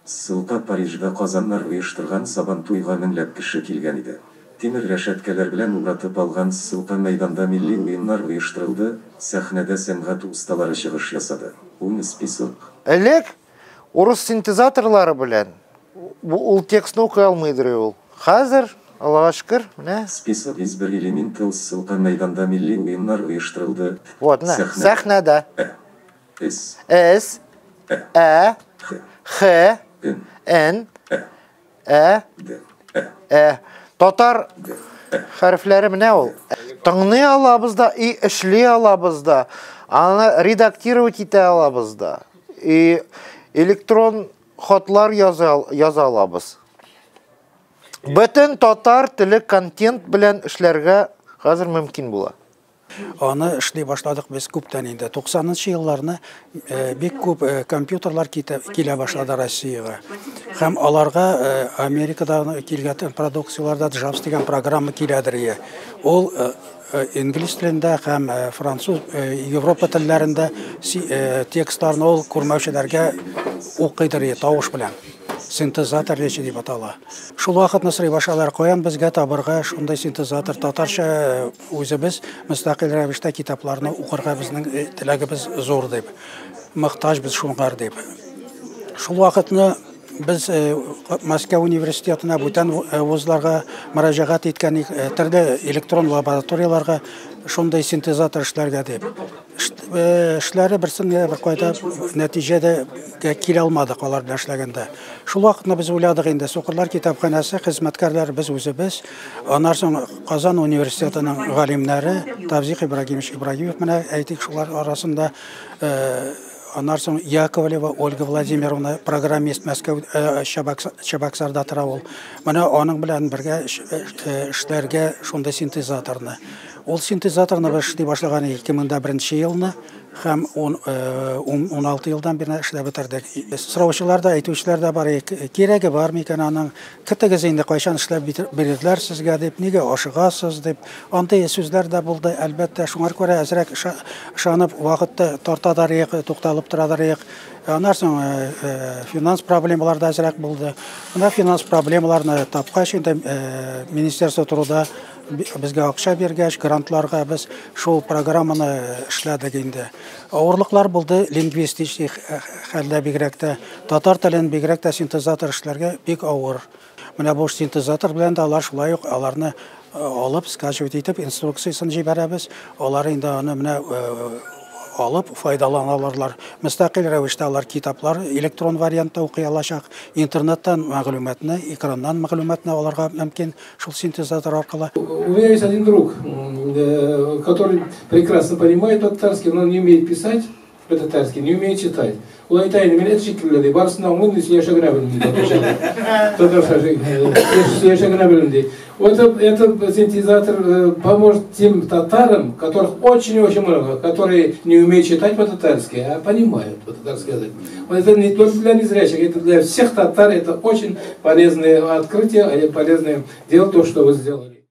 Ссылка Парижда Казаннар оештырган Сабантуйга меңләп кеше килгән иде. Тимер рәшәткәләр белән уратып алган Ссылка мәйданда милли уеннар оештырылды, сәхнәдә сәнгать осталары чыгыш ясады. Ун список. Элек урыс синтезаторлары белән ул текстны укый алмыйдыр ул. Хәзер, Аллага шөкер, менә. Список из бер элементал Ссылка мәйданда милли уеннар оештырылды. Вот, менә, сәхнәдә. Э, С, С, Ә, Х, Х, Н, Н, Э, Ә, Д, Э, Ә. Татар Д, Э. хәрефләре менә ул. Тыңлый алабыз да, и эшли алабыз да, аны редактировать итә алабыз да, и электрон хатлар яза, яза алабыз. Бөтен татар теле контент белән эшләргә хәзер мөмкин була. Аны эшли башладык без күптән инде. 90нчы елларны бик күп компьютерлар килә башлады Россиягә. Һәм аларга Америкадан килгән продукцияләрдә Jobs дигән программа киләдер ие. Ул инглиз телендә һәм француз, Европа телләрендә текстларны ул күрмәүчеләргә укыйдыр ие тавыш белән. Синтезатор речи дип атала. Шул вакытны сорый башлалар, каян безгә табырга шундый синтезатор, татарча үзебез мөстәкыйль рәвештә китапларны укырга безнең теләгебез зур дип, мохтаҗ без шуңар дип. Шул вакытны без Мәскәү университетына, бүтән вузларга мөрәҗәгать иткән, төрле электрон лабораторияларга шундый синтезатор эшләргә дип. Эшләре берсенә бер кайда нәтиҗәдә килә алмадык алар белән эшләгәндә. Шул вакытны без уйладык инде, Сукырлар китапханәсе хезмәткәрләре без үзебез, аннан соң Казан университетының галимнәре Тавзик Ибрагимович Ибрагимов, менә әйтик, шулар арасында, аннан соң Яковлева Ольга Владимировна, программист, Мәскәү, Чабаксарда тора ул. Менә аның белән бергә эшләргә шундый синтезаторны. Ул синтезаторны без эшли башлаган 2001 елны һәм 16 елдан бирле эшләп бетердек. Сораучылар да, әйтүчеләр дә бар, кирәге бар микән аның, көтегез инде, кайчан эшләп бирерләр сезгә дип, нигә ашыгасыз дип. Андый сүзләр дә булды, әлбәттә, шуңар күрә әзрәк ышанып вакытта тартадарыек, тукталып торадарыек. Аннан соң финанс проблемалар да әзрәк булды. Менә финанс проблемаларны тапкач инде, Министерство труда безгә акча биргәч, грантларга без шул программаны эшләдек инде. Авырлыклар булды лингвистик хәлдә, бигрәк тә татар телен бигрәк тә синтезатор эшләргә бик авыр. Менә бу синтезатор белән дә алар шулай ук аларны алып, скачивать итеп, инструкциясен җибәрәбез. Алар инде аны менә алып файдалана аларлар. Мөстәкыйль рәвештә алар китаплар электрон вариантта укый алачак, интернеттан мәгълүматны, экраннан мәгълүматны алырга мөмкин шул синтезатор аркылы. У меня есть один друг, который прекрасно понимает татарский, но не умеет писать по-татарски, не умеет читать. Ул әйтә инде, мин эт шикелле ди, барысын да аңлыйм ди, сөйләшә генә белмим ди. Татарча сөйләшә генә белмим ди. Вот этот синтезатор поможет тем татарам, которых очень-очень много, которые не умеют читать по-татарски, а понимают по-татарски язык. Вот это не только для незрячих, это для всех татар, это очень полезное открытие, полезное дело, то, что вы сделали.